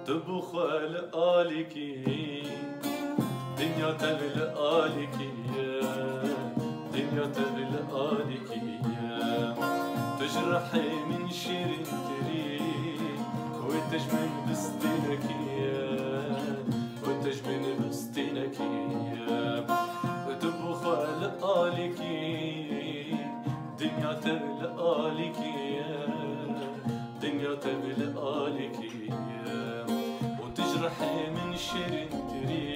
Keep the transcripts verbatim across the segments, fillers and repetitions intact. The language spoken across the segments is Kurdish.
Tu bi xwe li alîkî, dinya tev li alîkî ye, dinya tev li alîkî ye. Tu ji rihê min şîrîntirî, wê te ji min bistînekî ye, wê te ji min bistînekî ye. Tu bi xwe li alîkî, dinya tev li alîkî ye, dinya tev li alîkî ye. Û tu ji rihê min şîrîntirî,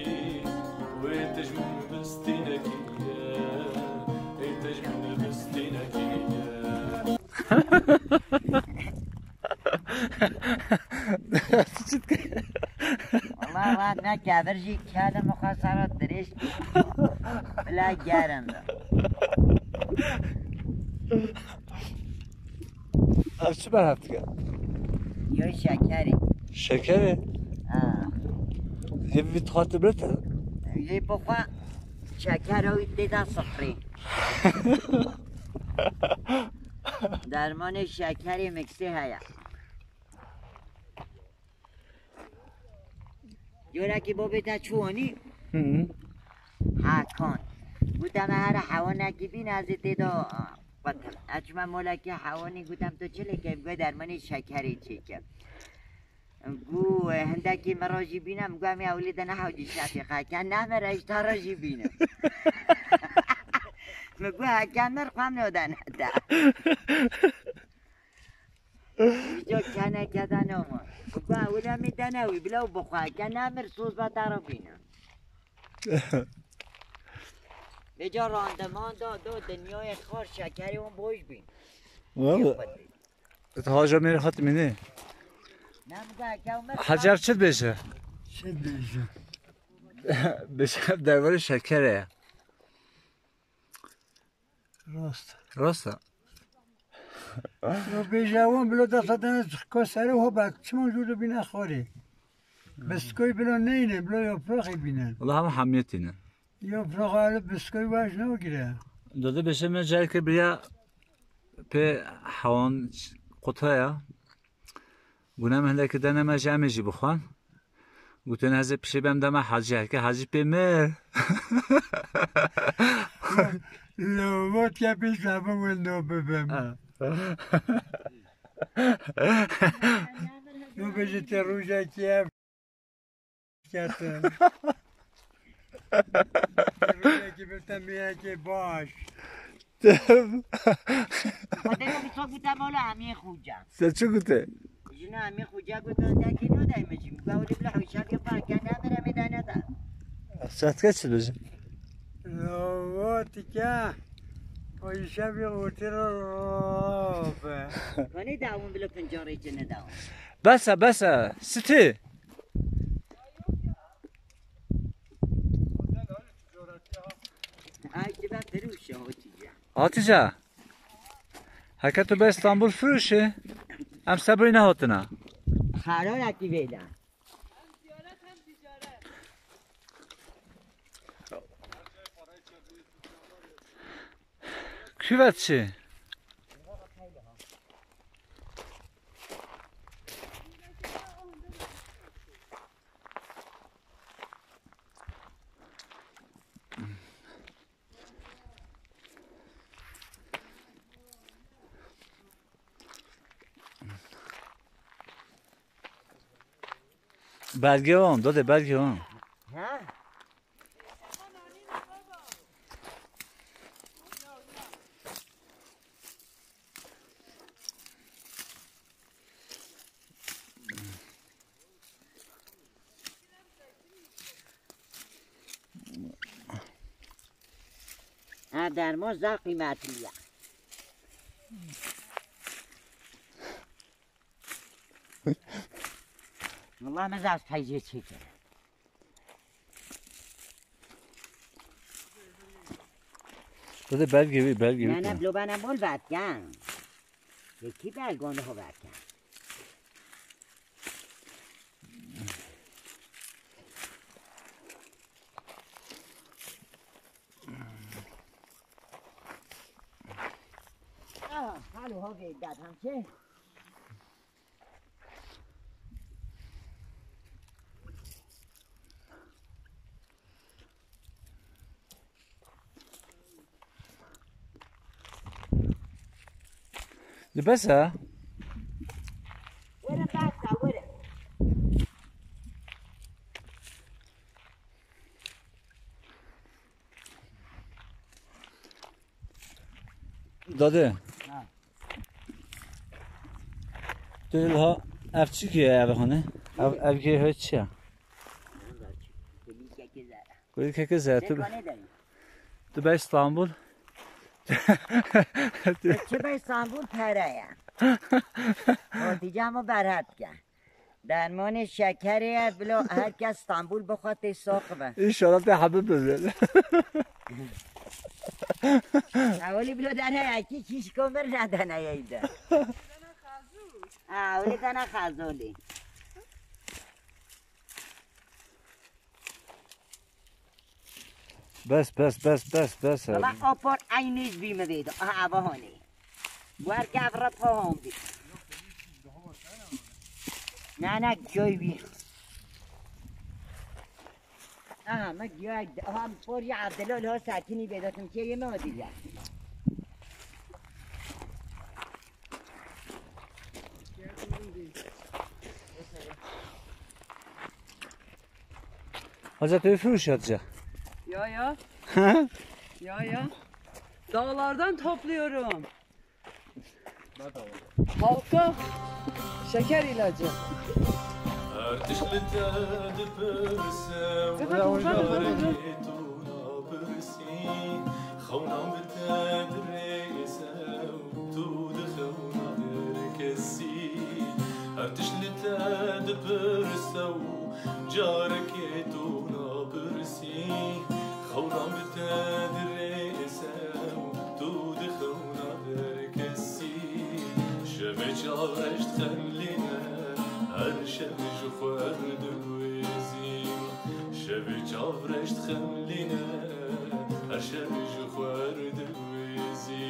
wê te ji min bistînekî ye, ê te ji min bistînekî ye. Çi dike? Wala, wala, ne kevir jî kelim xwe sara dirêj. Bila gerim. Ev çi berhev dike? Yo şekerê. Şekerê? Ha. Yê vî tixatê bire te? Yê bixwe şeker ew tê de sixrî. Dermanê şekerê miksê heye. Corekî babê te çû anî? Hı hı. Hekan. Gote me here hewanekî bîne, ez ê tê de, a, qutim. Ez çûme molekî hewanî, gotem, tu çi lê ke? Got, dermanê şekerê çêke. Got, hindekî min re jî bîne, min got, em ê ewilî de nehewcî şefî xeke, nemire, ji te re jî bîne. Min got, heke mir xwe min de nede. Îca keneke de nama. Bixwe ewile min de newî, bila û bixwe, ke nemir soz ve te re bîne. Vêca randeman da, do dinyayê xar şekerê wan boş bîn. Valla. Haca mêr hat mînê. Ne bixwe, ke o mir Hacer çi dibêje? Çi dibêje? Bêje derbarê şekerê ye. Rast. Rast e. Yo bêje wan bilo desta dene ko serê ho be, çima jû dibîne xwarê. Biskoy bilo neyne, bilo yapraxê bîne. Wala hema hemiyetî ne. Yapraxa li biskoy vaj nagire. Dode bêje me careke biriya pê hewan qutaya. Gune min hindekî dene me jî, em ê jî bixwin. Gotin, ez ê pişê bem dema hacî, heke hacî pê mir. Lewat ya pê sabun wendo bibim. Ha. Tu bêjî te rojekî ev kete. Rojekî bi te miyekê baş. Xwedê min wisa gote mala Emî Xoca. Te çi gote? Jina Emî Xoca gote, dekî no dayme jî. Gawlî bila huşa ke pa ke ne bere mi dane da. Satka çi dibêje? Vatike, o işe bir otir be. Hani dawun bila pencarê çi ne dawun? Bes e, bes e. Sitî. Ay, tu ben Firûşe Hatice. Hatice, heke tu be Îstanbul Firûşê, em sebirî nehatina. Xerara ki vêla. Küvet çi? Belge wan, dode belge wan. Ha? Ha, derman zaf qîmetli ye. Wala me zaf teyzê çêkir. Dede belgê wî, belgê wî. Ne, ne, bilo bana bol vat ya. Yekî belgon ho vat ya. Ah, halo ho ge dat ham çe. Bes e. Were bes e, were. Dadê. Ha. Tu ha ev çi ki ev hane? Ev, ev ki he çi ya? Kulî keke zere. Kulî keke zere. Tu, tu be İstanbul. Çi be İstanbul pere ya. Hatice ama berhat ke. Dermanê şekerê ye, bila her kes Stenbul bixwe tê sax be. Înşallah tê hebî bibe. Ewilî bila dene yekî kîşko mir nedene yeyde. Ha, ewilî dene xezolî. Bes, bes, bes, bes, bes. Valla apar eynî ji bî min vêdo. Aha, ava hanê. Wer gavre pa hon bî. Na, na, giyoy bî. Aha, me giyoy, aha, porî Abdullah lo sakinî vêdo, tim kê yeme o dîle. Hacı, tu üfürüş Hatice. Ya, ya. Ya, ya. Dağlardan topluyorum. Halka şeker ilacı. Her tişt li te dipirse, Efendim, efendim, efendim. Carekê tu napirsî, xewna bi te dirêse û tu di xewna derkesî. Her tişt li te dipirse û carekê tu napirsî, xewna bi te dirêse û tu di xewna derkesî. Şevê çavreş dixemlîne, her şev ji xwe diguêzî. Şevê çavreş dixemlîne, her şev ji xwe diguêzî.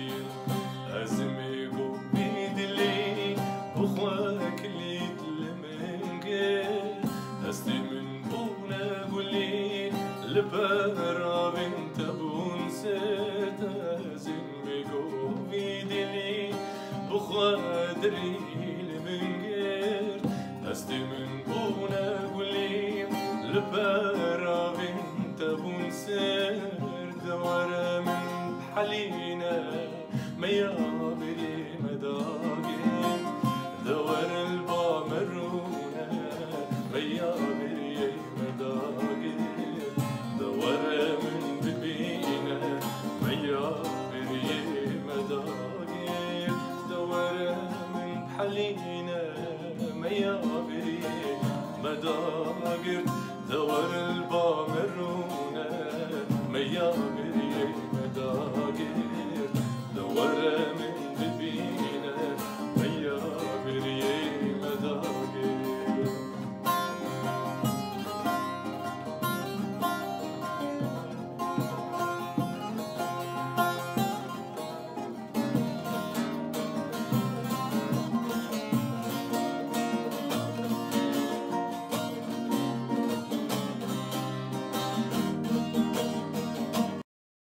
Ez mêgovî dilî bi xwe kilît li min girt. Hestê min bûne gulî, li peravên te bûn sêrt. Ez ê mêgovî dilî bi xwe dirî li min girt. Hestê min bûne gulî, li peravên te bûn sêrt. De were min helîne, meya birê me dagê. De were li ba me rûne, meya birê me dagê. De were min bibîne, meya birê me dagê. De were min helîne, meya birê me dagê. De were li ba me rûne, meya birê